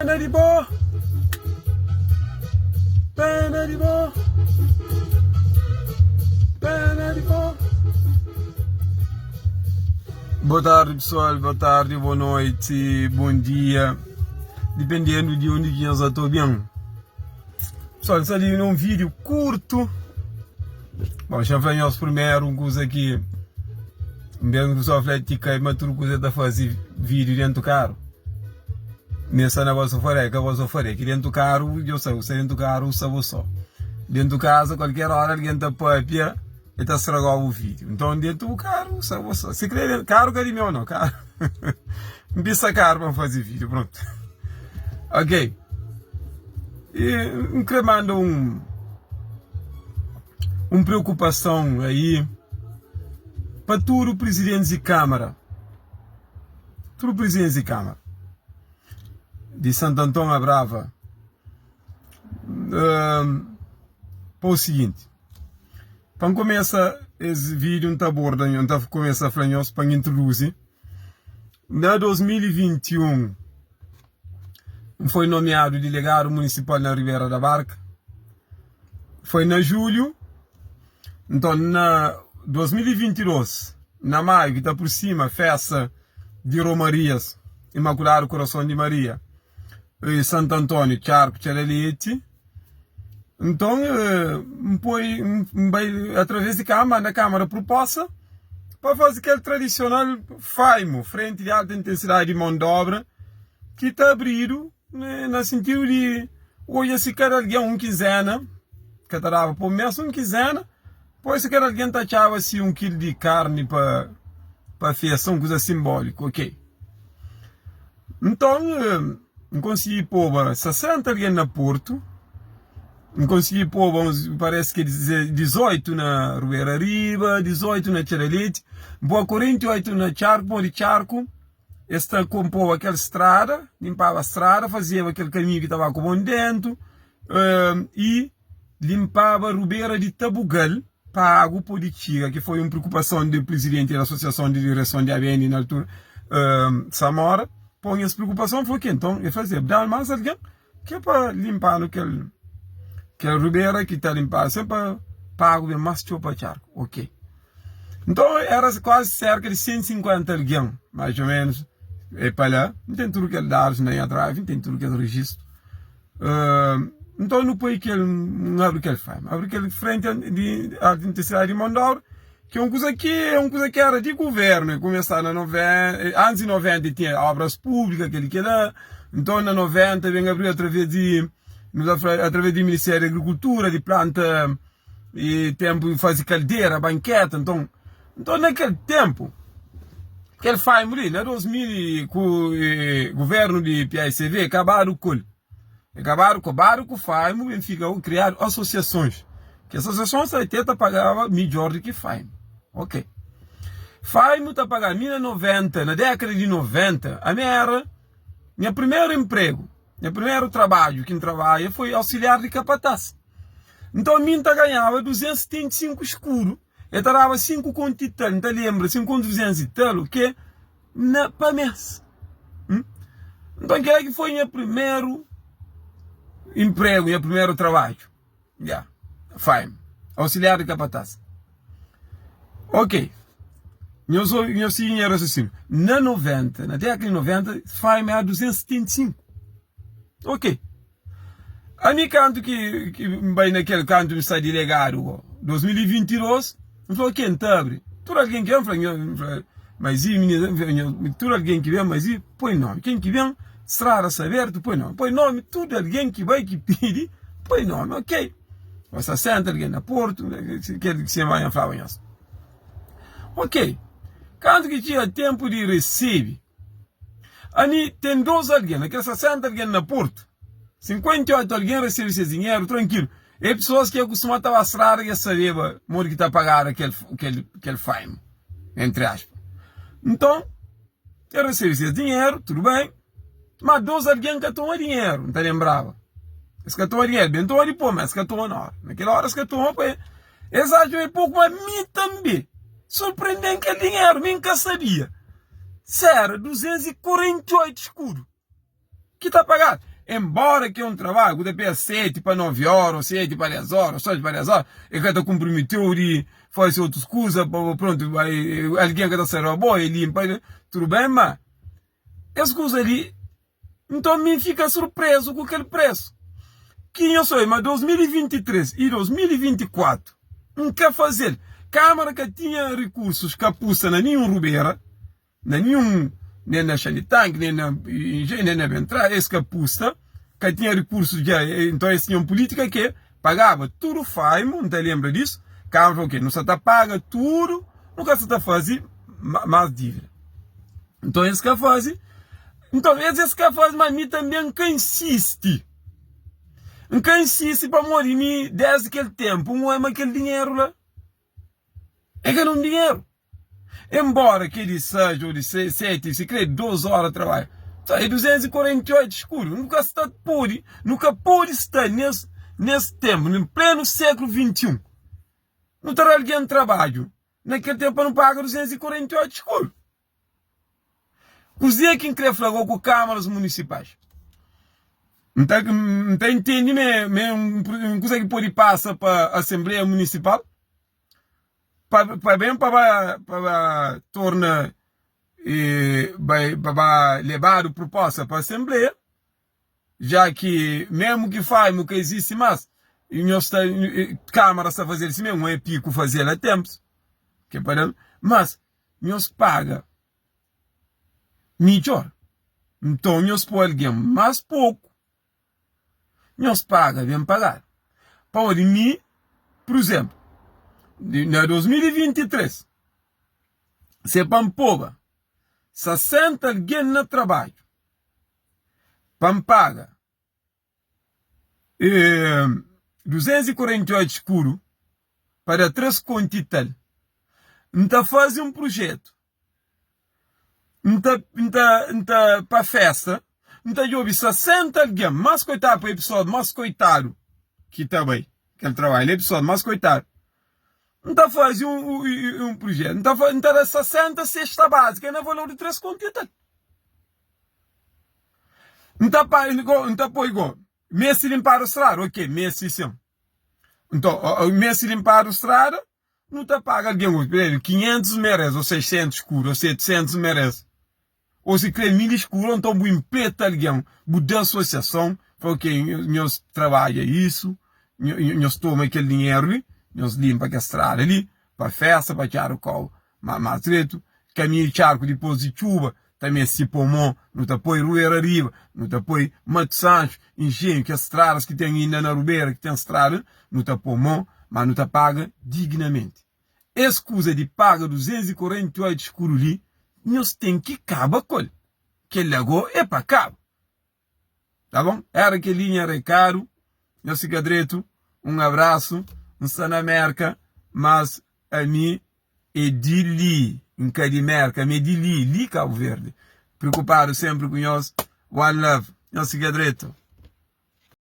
Pena di bo, pena di bo, pena di bo. Boa tarde pessoal, boa tarde, boa noite, bom dia, dependendo de onde que nós estou bem. Pessoal, está ali num vídeo curto. Bom, já falei nós primeiro um coisa aqui. Mesmo que o pessoal fala que cai, mas tudo coisa tá fazer vídeo dentro do carro. Mi sta na boso fare, ka boso fare. Ki dentu karu, djo sabe, ku sta dentu karu, sta bo so. Dentu kaza, kualker ora algen ta papia, e ta stragau bu video. Nton, dentu bu karu, sta bo so. Si kre dentu, karu ka di meu no, karu. N pisa karu pa N fazi video, prontu. Ok. I N kre manda un, un preokupason ahi pa tudu prizidentis di kamara. Tudu prizidentis di Kamara di Santo Anton a Brava pa o siginti, pa N kumesa es video N ta aborda N ta kumesa fla nhos pa N introduzi na 2021 N foi nomiadu dilegadu munisipal na Ribera da Barka foi na julhu Nton, na 2022, na maiu ki ta aprosima festa di Romarias Imakuladu Kurason di Maria i Santu Antóniu Txarku Txalaleti, nton N poi, N bai através di kama, manda kamara pruposta pa faze kel tradisional FAIMO, Frenti di Alta Intensidadi di Mon D'Obra, ki ta abridu Na sintidu di odja si kada algen un kinzena, ka ta daba pa un mes, un kinzena, pois si kada algen ta atxaba si un kilu di karni pa pa festa, un kuza sinboliku, ok. Nton, N konsigi poba 60 algen na Portu, N konsigi poba uns, paresi ki 18 na Rubera Riba, 18 na Txadaleti, N poba 48 na Txarku, pamodi Txarku. Es ta konpoba kel strada, linpaba strada, fazeba kel kaminhu ki ta ba ku bon dentu i linpaba rubera di Tabugal pa agu pode txiga, ki foi un preokupason di prizidenti di asosiason di direson di ABN na altura, Samora, pon es preokupason, fla ok, nton el fazeba, da más algen ki é pa linpa-nu kel kel rubera ki ta linpadu sen pa pa agu ben más txeu pa txarku, ok. Nton éra kuazi serka di 150 algen, más ô ménus, é pa la. N ten tudu kel dadus na nha drive, N ten tudu kes rejistu. Nton nu poi kel, N abri kel fam, abri kel frenti di alta intensidadi di mon d'obra, ki é un kuza ki é un kuza ki éra di guvernu, e kumesa na 90, antis di 90 tinha obras públika, kel-li kel-la. Nton na 90 ben abri através di, nu ta fla, através di Ministériu di Agrikultura, di planta E tenpu di faze kaldera, banketa, nton, nton na kel tenpu, kel FAIMU li, na 2000 ku guvernu di PICV kabadu ku el, e kabadu kobadu ku FAIMU, ben fika kriadu asosiasons, ki asosiasons ta te ta pagaba midjor di ki FAIMU, ok. FAIMU ta pagaba mi na 90, na dekada di 90, ami era nha primeru empregu, nha primeru trabadju ki N trabadja foi ausiliar di kapataz. Nton mi N ta ganhaba 275 skudu, e ta daba 5 kontu i tal, N ta lenbra, 5 kontu 200 i tal, o ke, na pa mes. Nton kila ki foi nha primeru empregu, nha primeru trabadju, ya, faim, ausiliar di kapataz. Ok, nhos obi, nhos sigi nha rasiosiniu, na 90, na dekada di 90, faim era 275, ok. Ami kantu ki ki N bai na kel kantu N sta dilegadu go 2022 N fla ok N ta abri tudu algen ki ben N fla nho N fla mas i minina N fla nho tudu algen ki ben mas i poi nomi ken ki ben strada sta abertu poi nomi poi nomi tudu algen ki bai ki pidi poi nomi ok Bo sta senta algen na portu kel ki sima nha flaba nhos ok kantu ki txiga tenpu di risibi. Ami ten 2 algen, na kel 60 algen na Portu, 58 algen resebe ses dinheru trankilu. É pesoas ki akustuma ta ba strada ki es sabeba modi ki ta pagadu kel, kel, kel faima, entri aspa. Nton, es resebe ses dinheru, tudu ben, ma 2 algen ka toma dinheru, N ta lenbraba. Es ka toma dinheru, ben toma dipôs, ma es ka toma na ora. Na kel ora es ka toma pa es atxa ma é poku, ma mi tanbe surprende-m kel dinheru, mi N ka sabia. Sera 248 skudu ki ta pagadu. Enbóra ki é un trabadju ku ta pega 7 pa 9 óra, ô 7 pa 10 óra, ô 6 pa 10 óra, el ka ta konpromete-u di faze otus kuza, pa prontu, algen ka ta sai bo, el linpa, tudu ben, má es kuza li, nton mi fika surprezu ku kel presu. Ki nho sabe ma 2023 i 2024 N ka faze-l. Kámara ka tinha rikursus ka pusa na ninhun rubera. Na ninhun, nen na Xanditanki, nen na Engenhu, nen na Bentrá, es ka pusta, ka tinha rikursu dja. Nton es tinha un pulítika ke pagaba tudu faimu, N ta lenbra disu, Kámara fla, ok, nu sa ta paga tudu, nu ka sa ta faze más dívida. Nton es ka faze, nton es es ka faze, ma mi tanbe N ka insisti. N ka insisti pamodi mi, desdi kel tenpu, N oia ma kel dinheru la é ka un dinheru. Enbóra ki é di 6 ô di 7, si krê 2 óra di trabadju, ta é 248 skudu. Nu ka sta pode, nu ka pode sta nes nes ténpu, na plenu séklu 21, nu ta da algen trabadju na kel ténpu pa nu paga 248 skudu. Kuzê ki N krê fla gó ku kámaras munisipais? N ta N ta intende ma é un kuza ki pode pasa pa asenbleia munisipal. Pa pa ben pa ba pa ba torna e bai pa ba lebadu proposta pa asenbleia, ja ki mesmu ki FAIMU ka izisti mas, nhos sta kamara sta fazel si mesmu, un epiku fazel a tempus, ke pa da, mas nhos paga midjor, nton nhos poi algen mas poku. Nhos paga ben pagadu. Pamodi mi, pur izénplu, na 2023, se pa N poba 60 algen na trabadju pa N paga 248 skudu pa da 3 kontu i tal, N ta faze un prujétu N ta, N ta, N ta pa festa, N ta djobe 60 algen más koitadu pa episódiu más koitadu ki ta bai kel trabadju la, episódiu más koitadu. N ta faze un, un, un projetu, N ta, N ta da 60 sesta bázika na valor di 3 kontu i tal. N ta pa, N ta poi go, meste linpadu strada, ok, meste sin. Nton, meste linpadu strada. Nu ta paga algen ku krê 500 merés ô 600 skudu ô 700 merés ô si krê 1000 skudu ô nton bu inpeta algen bu da asosiason fla ok nhos trabadja isu nhos toma kel dinheru li nhos linpa kes strada li pa festa pa txadu kau más dretu kaminhu di txarku dipôs di txuba ta meste pô mô nu ta poi Rubera riba nu ta poi Matu Sanxu Engenhu kes stradas ki ten inda na Rubera ki ten strada nu ta pô mô ma nu ta paga dignamenti es kuza di paga 248 skudu li nhos ten ki kaba ku el kel-la gó é pa kaba. Tá bom? Era kel-li nha rekadu. Nhos fika dretu. Un abrasu. N sta na Merka, mas ami é di li. N ka di Merka, ami é di li, li Kabu Verdi. Preokupadu senpri ku nhos. One love. Nhos fika dretu.